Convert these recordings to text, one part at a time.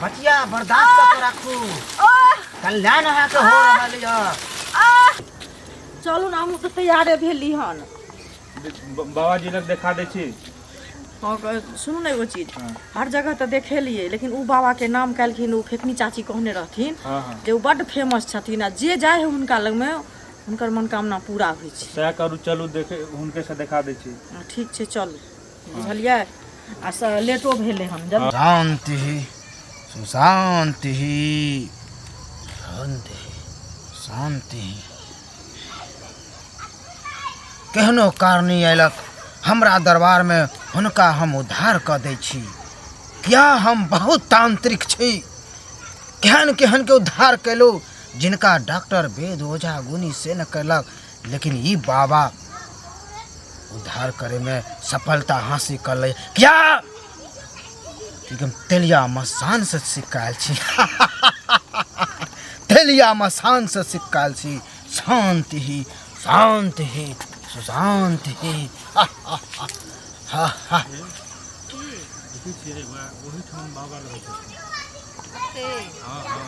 बचिया बर्दाश्त कऽ के राखू, कल्याण अहाँके हो रहल यऽ। चलू ने, हमहूँ तऽ तैयारे भेली हन। बाबाजी लग देखा दै छी। हँ, सुनू ने एगो चीज। हर जगह तऽ देखेलियै, लेकिन ओ बाबाके नाम कहलखिन, ओ फेकनी चाची कहने रहथिन हँ हँ जे ओ बड्ड फेमस छथिन आ जे जाइ हइ हुनका लगमे हुनकर मनोकामना पूरा होइ छै। सएह करू, चलू देखे हुनके से देखा दै छी। हँ, ठीक छै, चलू, बुझलियै? आ लेटो भेलै हन जल्दी। शान्ति सुशान्ति शान्ति शान्ति। केहनो कारणी अयलक हमरा दरबारमे, हुनका हम उद्धार कऽ दै छी। किया हम बहुत तांत्रिक छी, केहन केहन के उद्धार कयलहुँ, जिनका डॉक्टर वेद ओझा गुनी से न कयलक, लेकिन ई बाबा उद्धार करैमे सफलता हासिल कर लै। किया कि हम तेलिया मसान से सिखायल छी, तेलिया मसान से सिखायल छी। शान्ति ही शान्ति ही सुशान्ति ही। हा हा हा हा हा। देखै छियै, ओहिठाम बाबा रहै छथिन। हँ हँ,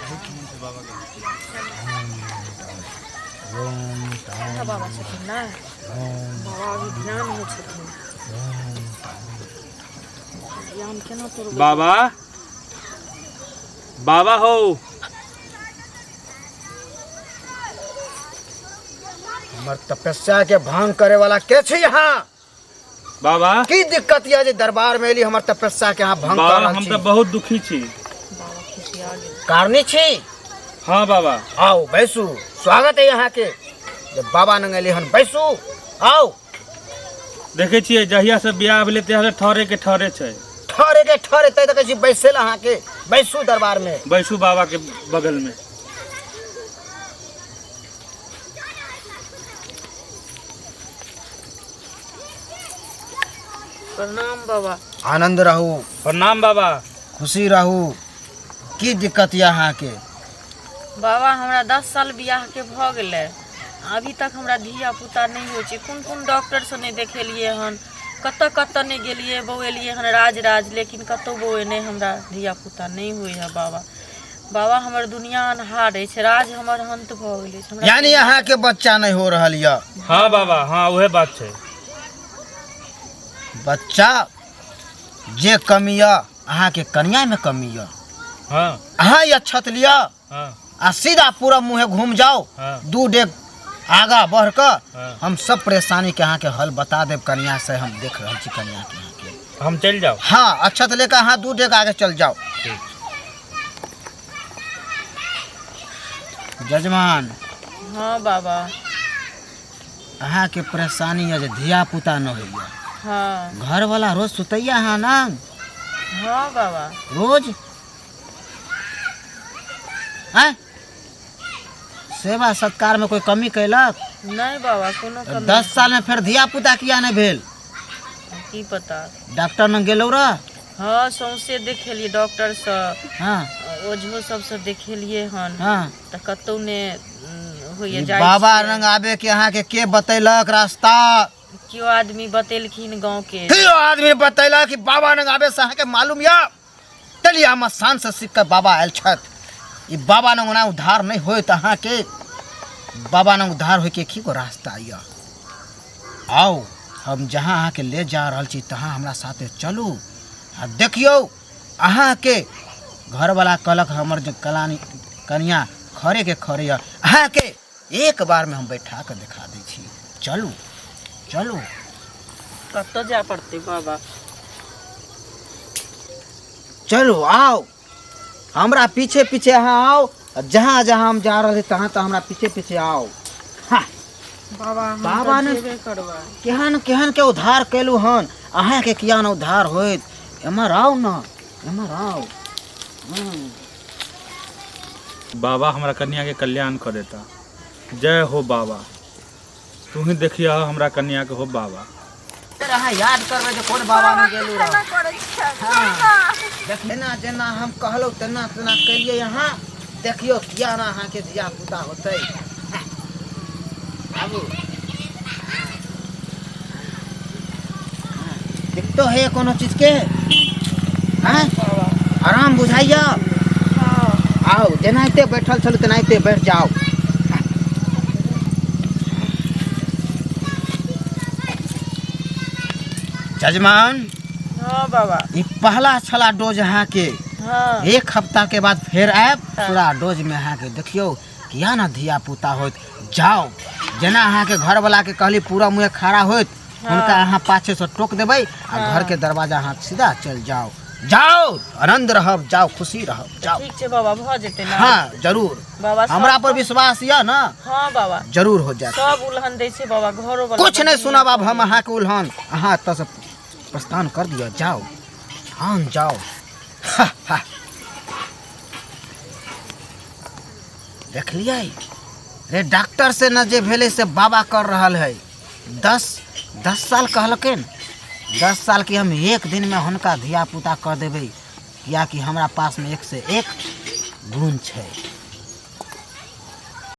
एहिठाम छै बाबाके। एतऽ बाबा छथिन ने? बाबा अभी ध्यानमे छथिन। ध्यान केना तोड़बै? बाबा, बाबा हो। हमर तपस्या के भंग करे वाला के छी यहाँ? बाबा, की दिक्कत यऽ जे दरबार में एली, हमर तपस्या के अहाँ भंग कर बाबा, रहल हम छी? तऽ बहुत दुखी छी। बाबा खिसिया गेल। कारणी छी? हाँ बाबा। आओ बैसू, स्वागत है यहाँ के। जब बाबा नंग एली हन, बैसू, आओ। देखै छियै, जहिया से बियाह भेलै तहिया से ठहरे के ठहरे छै। ठहरे के ठहरे, तै तऽ कहै छी बैसे ला अहाँके। बैसू दरबार में। बैसू बाबा के बगल में। प्रणाम बाबा। आनंद रहू। प्रणाम बाबा। खुशी रहू। की दिक्कत यऽ अहाँके? बाबा, हमरा 10 साल बियाहके भऽ गेलै, अभी तक हमरा धिया पुता नहि होइ छै। कोन कोन डॉक्टरसँ नहि देखेलियै हन, कतऽ कतऽ नहि गेलियै, बौएलियै हन राज राज, लेकिन कतहु बौएने हमरा धिया पुता नहि होइ है बाबा। बाबा, हमर दुनिया अन्हार अछि, राज हमर अंत भऽ गेल अछि हमरा। यानी अहाँके बच्चा नहि हो रहल यऽ? हाँ बाबा, हाँ, उहे बात छै। बच्चा जे कमी यऽ, अहाँके कनियामे कमी यऽ। अहाँ ई अक्षत लिअ आ सीधा पूरा मुँहे घूम जाउ। 2 डेग आगा बढ़ कऽ हम सब परेशानी के अहाँके हल बता देब। कनिया से हम देख रहल छी, कनिया के अहाँके। हम चलि जाउ? हाँ, अक्षत लेकर अहाँ 2 डेग आगे चल जाओ। ठीक। जजमान। हाँ बाबा। अहाँके परेशानी यऽ जे धिया पुता न होइए? हाँ। घरवाला रोज सुतैया अहाँ ना? हाँ बाबा। रोज आँय सेवा सत्कार में कोई कमी कैलक? नहि बाबा, कोनो कमी। 10 साल में फेर धिया पुता किया नहीं भेल? की पता। डॉक्टर न गेलो रह? हाँ, सौंसे देखेलियै डॉक्टरसँ। ओझो सबसँ देखेलियै हन। तऽ कतौ ने होइए। ई जाइ बाबा छियै। रंग आबे के अहाँके के बतैलक रास्ता? केओ आदमी बतेलखिन गाँव के। केओ आदमी बतैलक कि बाबा रंग आबे से अहाँके मालूम यऽ? चलिए, हम शान से सीख के बाबा आयल छथि। ई बाबा नंग ओना उद्धार नहीं होत अहाँके। बाबा नंग उद्धार होय के की गो रास्ता यऽ। आउ, हम जहाँ अहाँके ले जा रहल छी तहाँ हमरा साथे चलू आ देखियौ। अहाँके घरवाला कहलक हमर जे कलानी कनिया खरे के खरे यऽ, अहाँके एक बारमे हम बैठा कऽ देखा दै छी। चलू चलू। कतऽ जाय पड़तै बाबा? चलू, आओ, हमरा पीछे पीछे अहाँ आओ आ जहाँ जहाँ हम जा रहल छी तहाँ तहाँ हमरा पीछे पीछे आओ। हाँ। बाबा, हम बाबा तऽ ने जेबे करबै। केहन केहन के उद्धार केलू हन, अहाँके किया ने उद्धार होइत? एम्हर आउ ने, एम्हर आउ। बाबा हमरा कन्या के कल्याण कर देता। जय हो बाबा, तू ही देखिया हमरा कन्या के हो बाबा। अहाँ याद करबै जे कोन बाबा ने गेलू रह। जेना जेना हम कहलहुँ तेना तेना केलियै अहाँ, देखियौ किया ने अहाँके धिया पुता होतै। आबू। दिक्कतो है कोनो चीजके? आँय? बुझाइया? हँ। आउ, जेनाहिते बैठल छलू तेनाहिते बैठ जाउ। जजमान। हँ बाबा। ई पहला छला डोज अहाँके। हँ। एक हफ्ता के बाद फेर आयब, पूरा डोज में अहाँके देखियौ किया ना धिया पुता होत। जाओ, जेना अहाँके घरवाला के कहली पूरा मुँहे खड़ा होत, हुनका अहाँ पाछे से टोक देबै आ घर के दरवाजा अहाँ सीधा चल जाओ। जाओ, आनंद रहब, जाओ, खुशी रहब, जाओ। ठीक छै बाबा, भऽ जेतै ना? हाँ जरूर। बाबा, हमरा पर विश्वास यऽ ना? हाँ बाबा। जरूर हो जायत। सब उलहन दै छै बाबा, घरो वाला। कुछ नहीं सुनब आब हम अहाँके उलहन। अहाँ एतऽ से प्रस्थान कर दिअ। जाओ, हाँ जाओ। हा, हा। देखलियै रे, डॉक्टर से न जे भेलै से बाबा कर रहल है। 10 साल कहलखिन, 10 साल के हम एक दिन में हुनका धिया पुता कर देबै, कियाकि हमरा पास में एक से एक गुण छै।